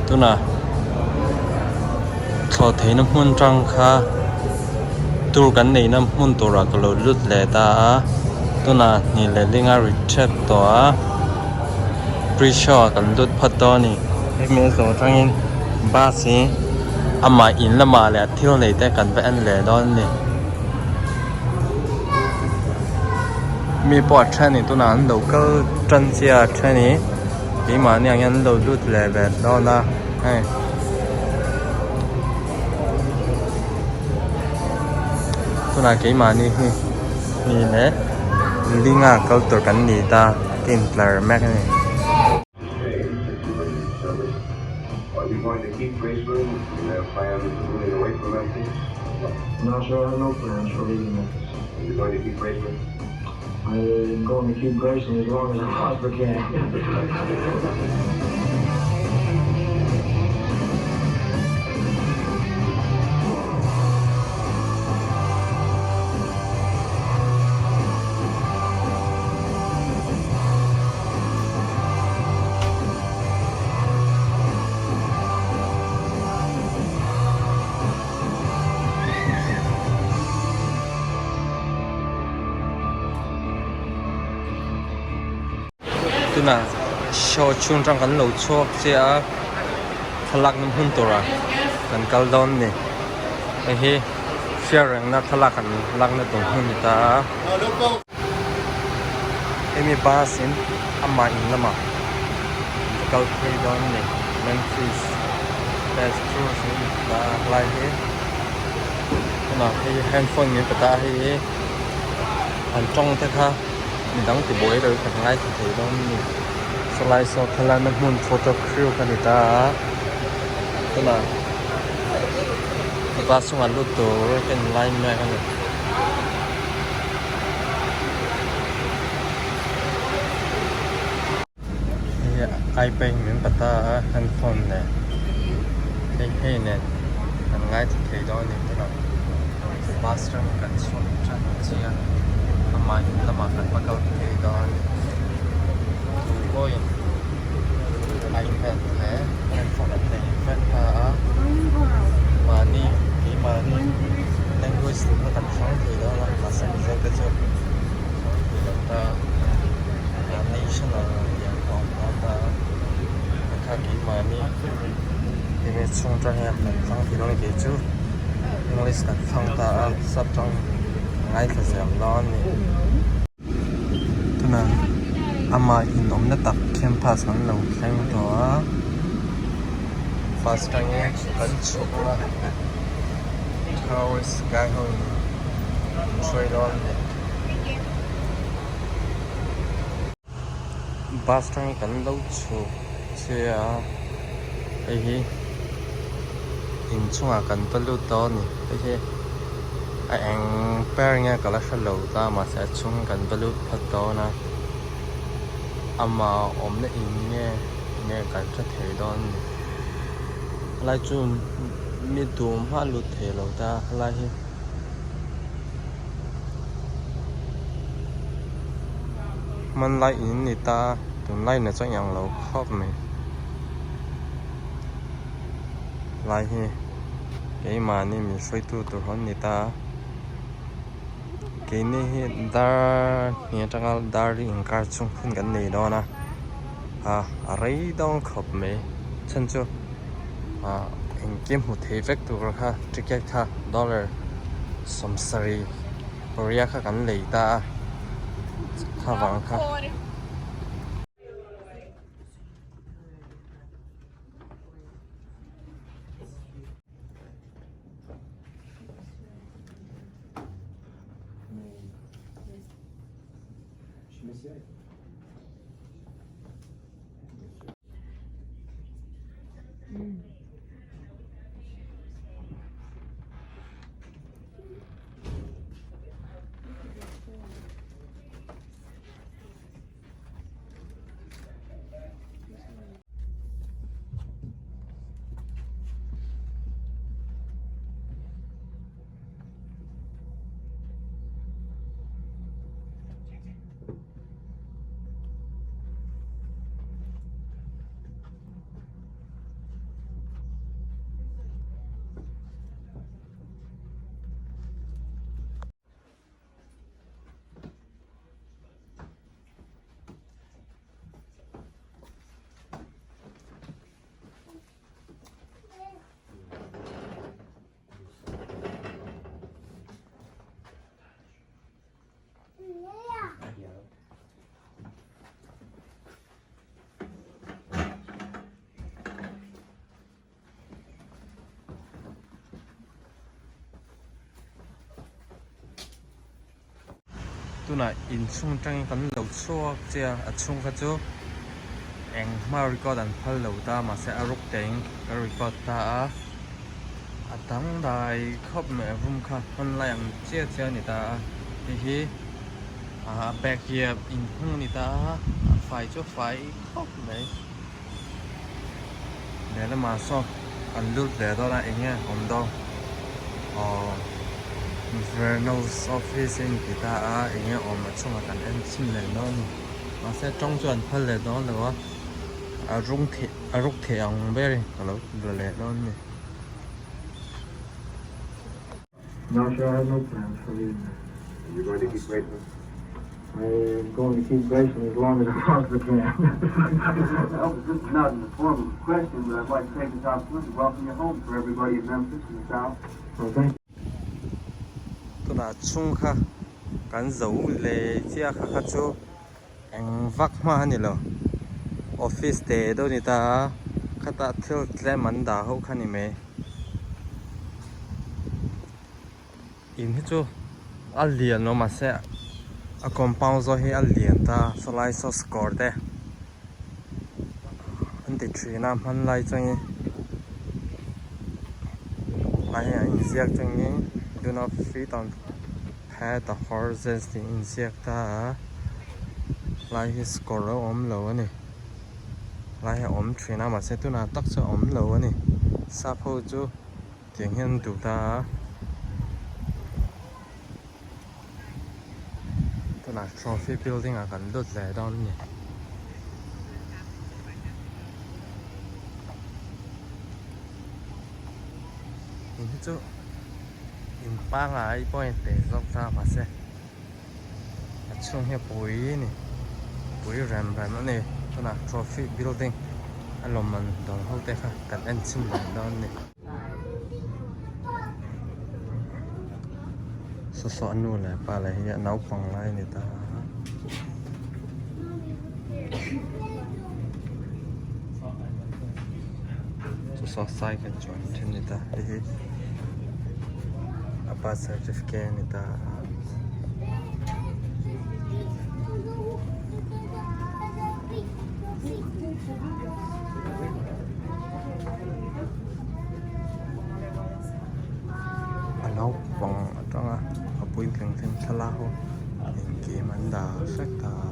Tunah thlawh theihna hmun tang kha tour kan neihna hmun turah ka lo lut leh ta a tunah hnih leh linga ri thep tawh a pre show ah kan lut phawt dawn a ni. Hemi a zawh atangin bus hi amah in lamah leh a thil nei te kan va en leh dawn a ni. Mi pawh a then in tunah an lo kal tan chiah a then hi keimahni ang hian an lo lut leh ve dawn a hei tunah keimahni hi ni leh linga kal tur kan ni ta ka intlar mek a ni. Tunah show chhung atang kan lo chhuak chiah a thlalak na hmun turah kan kal dawn a ni hei hi hriat rengna thlalak an lakna tur hmun a ni ta a. Hemi bus in amah in lamah an va kal phei dawn a ni Memphis Test Tours in ta lai hi tunah hei handphone min pe ta a hei hi an tawng te kha midang ti buai lo kan ngaithla thei dawn a ni sawlai saw thlalakna hmun photo crew kha ni ta a tunah bus chungah lut tur ka in line mek a ni. Hei ipad min pe ta a handphone nen hei hei nen kan ngaithla thei dawn a ni tunah bus atang kan chhuak tan chiah a amah in lamah kan va kal phei dawn a ni tu pawhin ipad leh handphone an nei vek ta a mahni keimahni language te kha kan hrang thei dawn a mahse mizo te chu hrang thei lo ta a national tih ang pawh a awm dawn ta a kha keimahni enge chhung atang hian kan hmang thei dawn a kei chu english kan hmang ta a sap tang a ngaithla zel dawn a ni tunah amah inawmna tak campus an lo thleng tawh a bus atangin kan chhuk a. Tourist guide ho in hruai dawn a ni. Bus atangin kan lo chhuk chiah a hei hi inchungah kan va lut dawn a ni hei hi a eng ber nge ka la hre lo ta mahse a chhung kan va lut phawt dawn a amah awmna in nge nge kan hre thei dawn a ni helai chu. Mi dum hma lut thei lo ta helai hi. Hmanlai in ni ta tunlai na chuan inang lo khawp mai. Helai hi keimahni min hruaitu tur hawn ni ta. Keini hi dar hnih atanga dar li inkar chhung hun kan nei dawn a a rei dawn khawp mai chhan chu. ah engkim hmu thei vek tur kha ticket kha dollar sawmsarih pariat kha kan lei ta a kha vang kha. Tunah inchhung atangin kan lo chhuak chiah a, a chhung kha chu engmah record an phal lo ta mahse a ruk tein ka record ta a, a dangdai khawp mai a room kha hmanlai ang chiah chiah a ni ta a, hei hi a bag hi a inhung a ni ta a, a fai chu a fai khawp mai. Lehlamah saw kan lut leh dawn a eng nge awm dawn aw Vernos office a inti ta a eng nge awm a chungah kan en chhin leh dawn a ni mahse tawng chu an phal leh dawn lo a a rawng thei a ruk thei ang ber in ka lo la leh dawn a ni. No sir, I have no plans for leaving there. You're going to keep racing? I'm going to keep racing as long as I possibly can. Well, this is not in the form of a question, but I'd like to take this opportunity to welcome you home for everybody in Memphis and the South. Well, thank Tunah chhung kha kan zo leh chiah kha kha chu eng vak hma a ni lo. Office te deuh a ni ta a, khatah thil tlem an dah ho kha a ni mai. In hi chu a lian lo mahse a compound zawh hi a lian ta sawlai saw score te an ti thin a hmanlai changin tlai hian an inziak changin do not feed on pet the horses tih an inziak ta a tlai hi score a awm lo a ni tlai hi a awm thin a mahse tunah tak chu a awm lo a ni sap ho chu. Tiang hian an duh ta a, tunah trophy building ah kan lut leh dawn a ni. In hi chu in pangai pawh a inpe zawk ta mahse a chhung hi a pui a ni pui rem rem a ni tunah trophy building a lawmman dawng ho te kha kan en chhin leh dawn a ni. Saw saw a nu leh pa leh hi a naupang lai a ni ta a. Saw saw cycle chuan then a ni ta hei hi a birth certificate a ni ta a. A naupang atanga a puitling thleng thlalak ho engkim an dah vek ta a.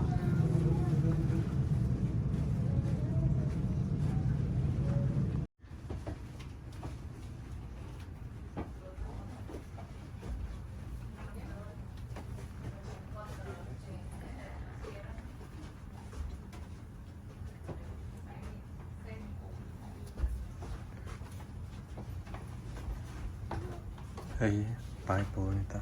Hei bible a ni ta.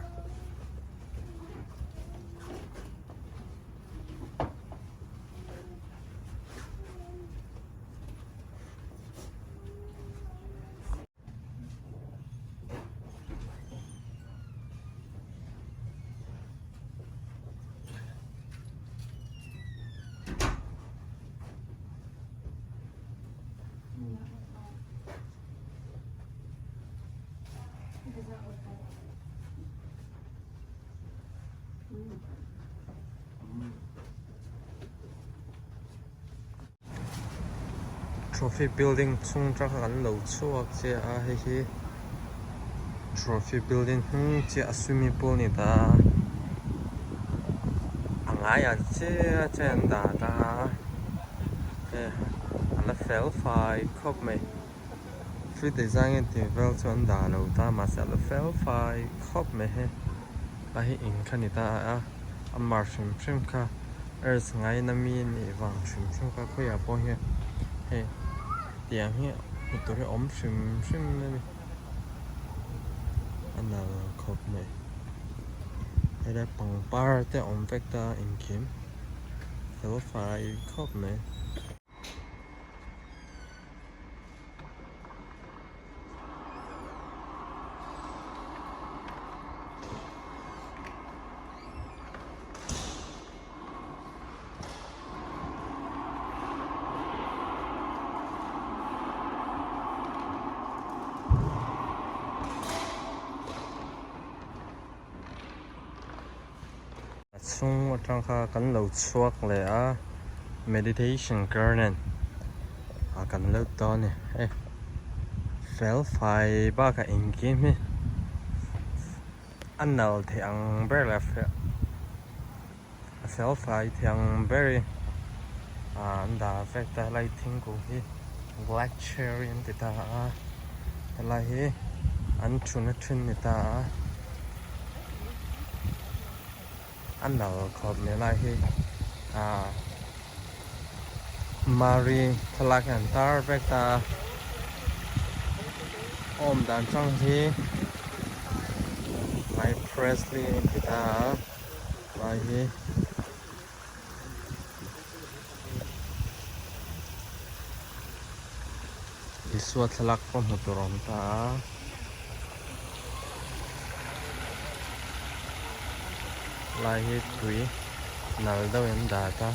Trophy building chhung atang khan an lo chhuak chiah a hei hi trophy building hnung chiah a swimming pool a ni ta a a ngaiah chiah chiah an dah ta a hei a la fel fai khawp mai free design a tih vel chu an dah lo ta mahse a la fel fai khawp mai hei a hi in kha ni ta a a mar hrim hrim kha earth ngaina mi a nih vang hrim hrim kha khawiah pawh hian hei tiang hi hmu tur hi a awm hrim hrim a ni a nal khawp mai helai pangpar te a awm vek ta engkim fel fai khawp mai. chhung atang kha kan lo chhuak leh a meditation garden ah kan lut dawn a ni hei fel fai bakah engkim hi a nal thei ang ber leh a fel fai thei ang ber hi ah an dah vek ta helai thingkung hi black cherry an ti ta a helai hi an thuna thin ni ta a a nal khawp mai lai hi ah mari thlalak hi an tar vek ta a awm dan chang hi my presley an ti ta a. Lai hi Isua thlalak pawh hmu tur a awm ta a. Lai hi tui nal deuh in dat a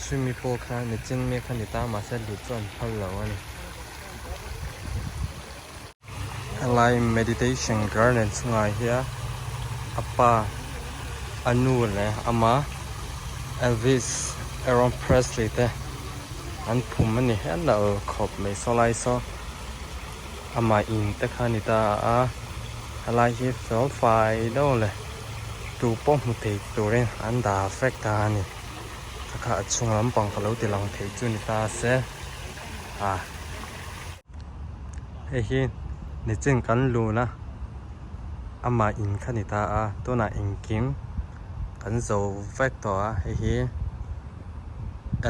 swimming pool kha nichin mi kha ni ta mahse lut chu an phal lo a ni. Helai meditation garden chungah hian a pa a nu leh ama Elvis Aaron Presley te an phum a ni hian a awl khawp mai saw lai saw amah in te kha a ni ta a helai hi fel fai deuh leh tu pawh hmu thei turin an dah vek ta a ni kha kha a chhung lampang ka lo ti lang thei chu ni ta se ah. Hei hi nichin kan lun a amah in kha ni ta a tunah engkim kan zo vek tawh a hei hi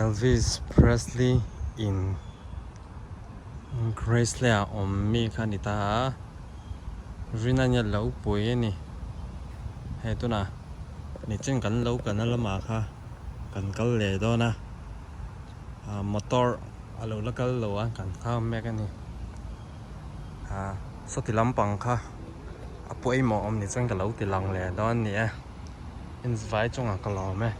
Elvis Presley in Graceland ah awm mi kha ni ta a rin a nia lo pui a ni hei tunah nichin kan lo kalna lamah kha kan kal leh dawn a. Motor a lo la kal lo a kan nghak mek a ni ah sawti lampang kha a pawimawh awm ni chuan ka lo ti lang leh dawn a ni e inzvai chungah ka lawm e.